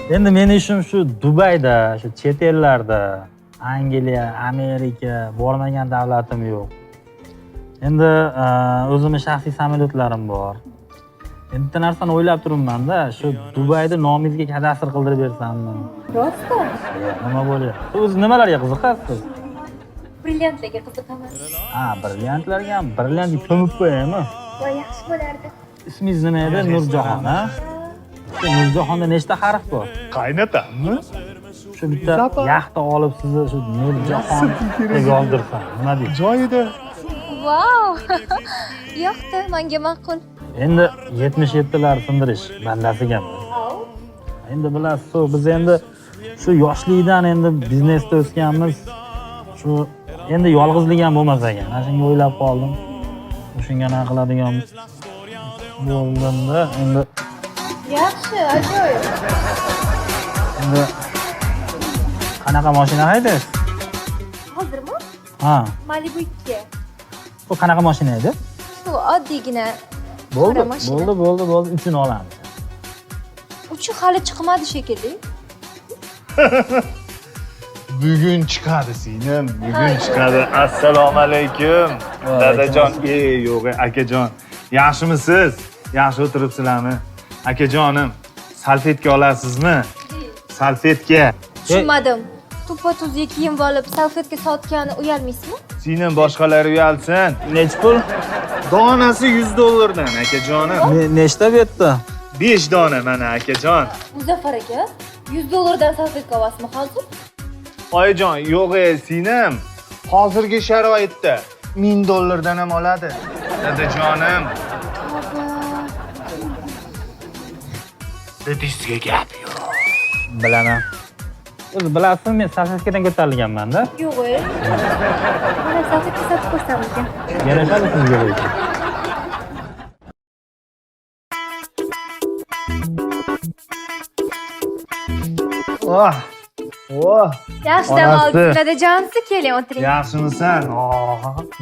Endi meni ishim shu Dubayda, shu chet ellarda, Angliya, Amerika, bormagan davlatim yo'q. Endi o'zimni shaxsiy samolyotlarim bor. Endi bitta narsani o'ylab turibman-da, shu Dubayda nomingizga kadastr qildirib bersammi? Rostmi? Nima bo'lyapti? O'zi nimalarga qiziqasiz? Brilliantlarga qiziqaman. Ha, brilliantlarga ham, brilliantni ko'mib qo'yaymi? Voy, yaxshi bo'lardi. Ismingiz nima edi? Nurjahon, ha? Shu Nurjahonda nechta harf bor? Qaynotammi? Shu bitta yaxta olib sizni shu Nurjahon deb yozdirsam, nima deysiz? Joyida. Vau! Yoqdi, menga ma'qul. Endi 77lar sindirish bandasiga emas. Endi bilasiz, biz endi shu yoshlikdan endi biznesda o'sganmiz. Shu endi yolg'izlik ham bo'lmas ekan. Mana shunga o'ylab qoldim. Shunga nima qiladigan bo'ldimda endi. Yaxshi, ajoyib. Endi qanaqa mashina haydaysiz? Hozirmi? Ha. Malibu 2. Bu qanaqa mashina edi? Shu oddiygina. Bo'ldi, mashina. bo'ldi. Uchini olamiz. Uchi hali chiqmadi shekilli. Bugun chiqadi singlim, bugun chiqadi. Assalomu alaykum. Dadajon, yo'q, akajon. Yaxshimisiz? Yaxshi o'tiribsizlarmi? Akajonim, salfetka olasizmi? Salfetka. Tushunmadim. Tuppa tuzga kiyim olib, salfetka sotgani uyalmaysizmi? Singlim, boshqalar uyalsin. Nechi pul? Donasi $100 akajonim. Nechta bu yerda? 5 dona mana akajon. Muzaffar aka, $100 salfetka olasizmi hozir? Oyijon, yo'q singlim. Hozirgi sharoitda $1000 ham oladi. Dadajonim. Tavba. Dadangizga gap yo'q. Bilaman. O'zi bilasizmi, men salfetkadan ko'tarilganman-da. Yo'q, Mana salfetka sotib ko'rsam ekan. Yarashadi sizga lekin. Oh. Oh. Yaxshi dam Onasi. oldingiz, dadajonsi, keling o'tiring. Yaxshimisan?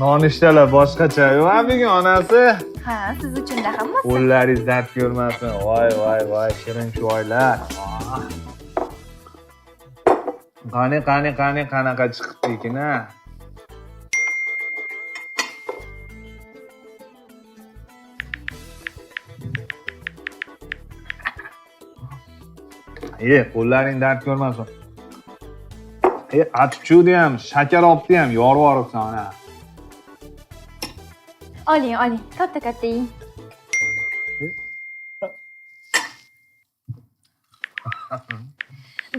Nonushtalar boshqacha. Va bugun onasi. Ha, siz uchun-da hammasi. Qo'llaringiz dard ko'rmasin. Voy, voy, voy, shirin choylar. Qani, qani, qani, qanaqa chiqibdi ekan, a? Qo'llaring dard ko'rmasin. Achchiqni ham, shakarobni ham yorib yuboribsan, ana. Oling, oling, katta-katta yeng.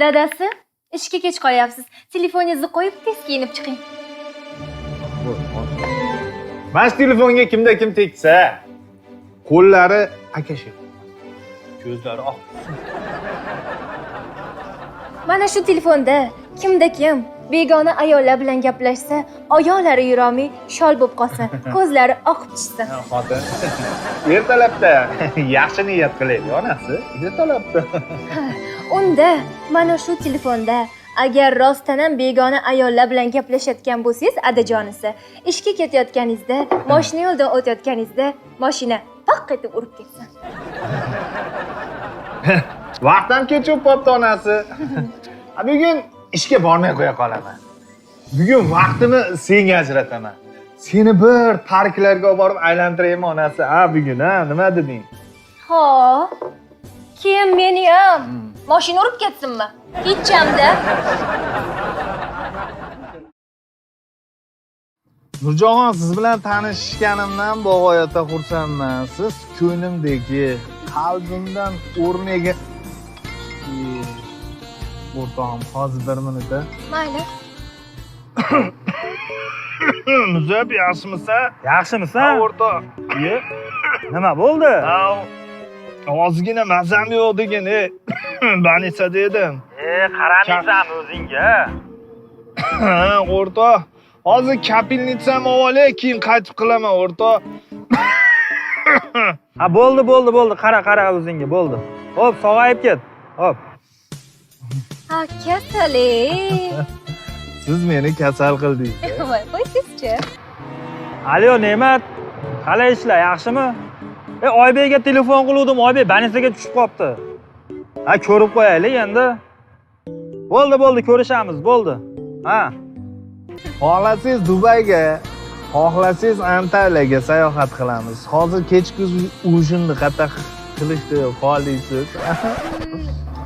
Dadasi, ishga kech qolyapsiz. Telefoningizni qo'yib tez kiyinib chiqing. Mana shu telefonga kimda kim tegsa, qo'llari akashib, ko'zlari oq. Mana shu telefonda kimda kim begona ayollar bilan gaplashsa, oyoqlari yurolmay shol bo'lib qolsin, ko'zlari oqib tushsin. Xotin. Ertalabda yaxshi niyat qilaylik, onasi. Ertalabda. Unda mana shu telefonda agar rostdan ham begona ayollar bilan gaplashayotgan bo'lsangiz, adajonisi, ishga ketayotganingizda, mashina yo'ldan o'tayotganingizda mashina paq etib urib ketsin. Vaqt ham kech bo'lib qolibdi, onasi. Bugun ishga bormay qo'ya qolaman. Bugun vaqtimni senga ajrataman. Seni bir parklarga olib borib aylantiraymi, onasi? Ha, bugun, ha, nima deding? Ha. Kim meni ham mashina urib ketsinmi? Hechamda. Nurjahon, siz bilan tanishganimdan bag'oyatda xursandman. Siz ko'nglimdagi, qalbimdan o'rin ega. O'rtog'im, hozir bir minut. Mayli. Muzab, yaxshimisan? Yaxshimisan? O'rtoq. Nima bo'ldi? Ozgina mazam yo'q degin, Banisada edim. Qaramaysan o'zingga. Ha, o'rtoq. Hozir kapelnitsam olay, keyin qaytib qilaman, o'rtoq. Ha, bo'ldi, bo'ldi, bo'ldi. Qara, qara o'zingga, bo'ldi. Hop, sog'ayib ket. Hop. Ha, kasal. Siz meni kasal qildingiz. Voy, qo'ysizchi. Alo, Ne'mat. Qalay ishlar, yaxshimi? Oybekka telefon qiluvdim, Oybek banisaga tushib qolibdi. Ha, ko'rib qo'yaylik endi. Bo'ldi, bo'ldi, ko'rishamiz, bo'ldi. Ha. Xohlasangiz Dubayga, xohlasangiz Antaliyaga sayohat qilamiz. Hozir kechki ujinni qayerda qilishni xohlaysiz?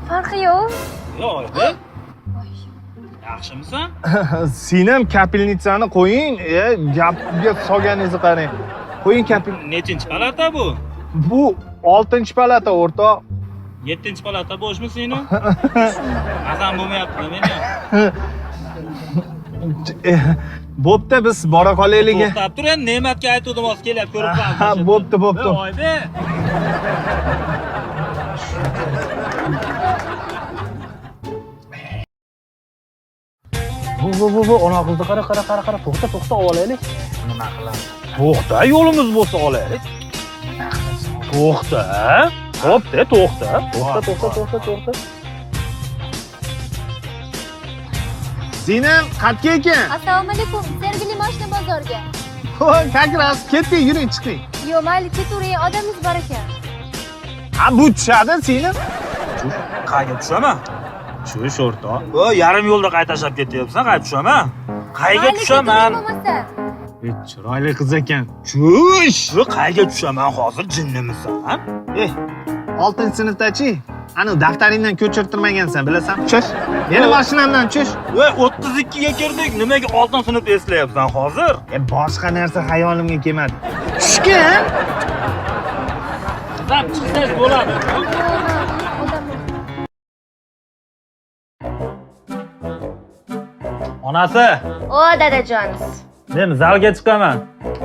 Farqi yo'q. Yo'q, Oybek. Yaxshimisan? Sen ham kapelnitsani qo'ying, gapga solganingizni qarang. Qo'ying kapel. Nechinchi palata bu? Bu 6-palata o'rtoq. 7-palata bo'shmi seni? Mazam bo'lmayapti meni. Bo'pti, biz bora qolaylik. To'xtab tur endi, Ne'matga aytuvdim, hozir kelyapti, ko'rib qolamiz. Ha, bo'pti, bo'pti. Oybek. Bu ona qizni qara, qara, qara, qara, to'xta, to'xta, olaylik. Nima qilamiz? To'xta, yo'limiz bo'lsa olaylik. To'xta. Xo'p-da, to'xta. To'xta, to'xta, to'xta, to'xta. Zinam qatga ekan? Assalomu alaykum. Sergeli mashina bozorga. Voy, как раз ketdik, yuring, chiqing. Yo'q, mayli, ketavering, odamingiz bor ekan. Ha, bu tushadi, Zinam. Qayga tushaman? Tush, o'rtoq. O, yarim yo'lda qayta tashlab ketyapsan, qayta tushaman? Qayga tushaman? Bo'lmasa. Chiroyli qiz ekan. Tush. Qayga tushaman hozir, jinnimisan? 6-sinfdachi. Ani daftaringdan ko'chirtirmagansan, bilasan? Tush. Meni mashinamdan tush. Voy, 32 ga kirdik. Nimaga 6-sinfda eslayapsan hozir? Boshqa narsa xayolimga kelmadi. Tushgan. Qizam, chiqsangiz bo'ladi. Onasi, O dadajonimiz. men zalga chiqaman.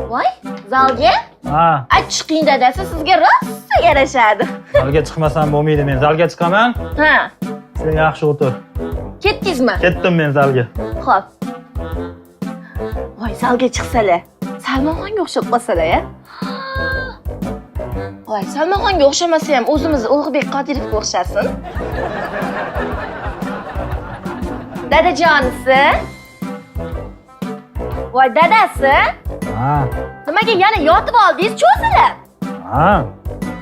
Voy, zalga? Ha, A chiqing dadasi, sizga rosa yarashadi. zalga chiqmasam bo'lmaydi, men zalga chiqaman. Ha, Sen yaxshi o'tir. ketdingizmi? Ketdim men zalga. Xo'p. Voy, zalga chiqsalar, Salmonxonga o'xshab qolsalar, ya? Voy, Salmonxonga o'xshamasa ham o'zimiz Ulug'bek Qodirovga o'xshasin. Dadajonisi. Voy, dadasi. Ha, Nimaga yana yotib oldingiz, cho'zilib? ha.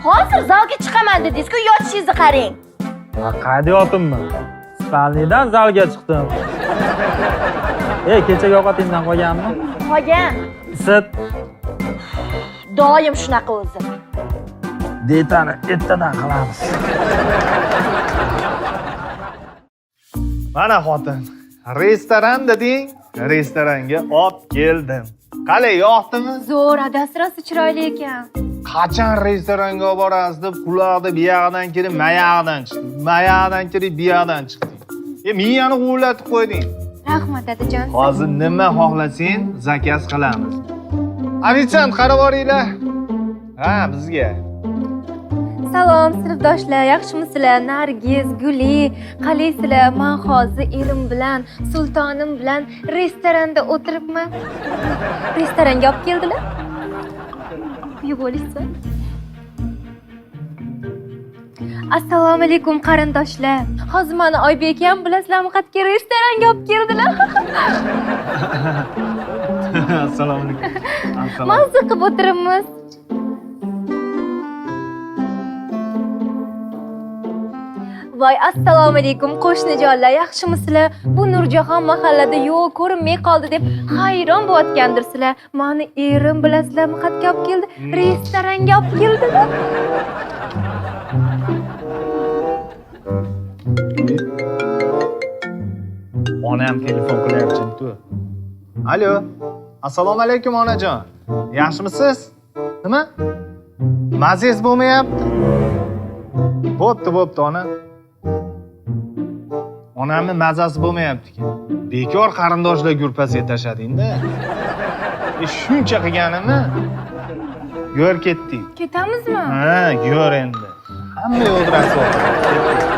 Hozir zalga chiqaman dedingiz-ku, yotishingizni qarang. Ha, qayda yotibman? Spalnidan zalga chiqdim. Ey, kechagi ovqatingdan qolganmi? Qolgan. Isit. Doim shunaqa o'zi. Dietani ertadan qilamiz. Mana xotin. Restoran deding, restoranga olib keldim. Qalay, yoqdimi? Zo'r, adasi rosa chiroyli ekan. Qachon restoranga olib borasiz deb quloqni bu yog'idan kirib, mayog'idan chiqdi. Mayog'idan kirib, bu yog'idan chiqdi. Miyani g'uvlatib qo'yding. Rahmat, dadajon. Hozir nima xohlasang, zakaz qilamiz. Ofitsiant, qarab boringlar. Ha, bizga. Salom, sinfdoshlar, yaxshimisizlar? Nargiz, Guli, qalaysizlar? Men hozir erim bilan, sultonim bilan restoranda o'tiribman. Restoranga olib keldilar. Kuyib o'lishsin. Assalomu alaykum qarindoshlar. Hozir meni Oybek ham bilasizlarmi, qayerga restoranga olib keldilar. Assalomu alaykum. Assalomu. Mazza qilib o'tiribmiz. Voy, assalomu alaykum qo'shnijonlar, yaxshimisizlar? Bu Nurjahon mahallada yo'q, ko'rinmay qoldi deb hayron bo'layotgandirsizlar. Meni erim bilasizlarmi, qayerga olib keldi? Restoranga olib keldilar. Onam telefon qilyapti. Alo. Assalomu alaykum onajon. Yaxshimisiz? Nima? Mazangiz bo'lmayapti? Bo'pti, bo'pti ona. Onamni mazasi bo'lmayapti ekan. Bekor qarindoshlar gurpasiga tashlading-da. Shuncha qilganimni go'r ketdik. Ketamizmi? Ha, go'r endi. Hamma yo'l rasvo. Ketdik.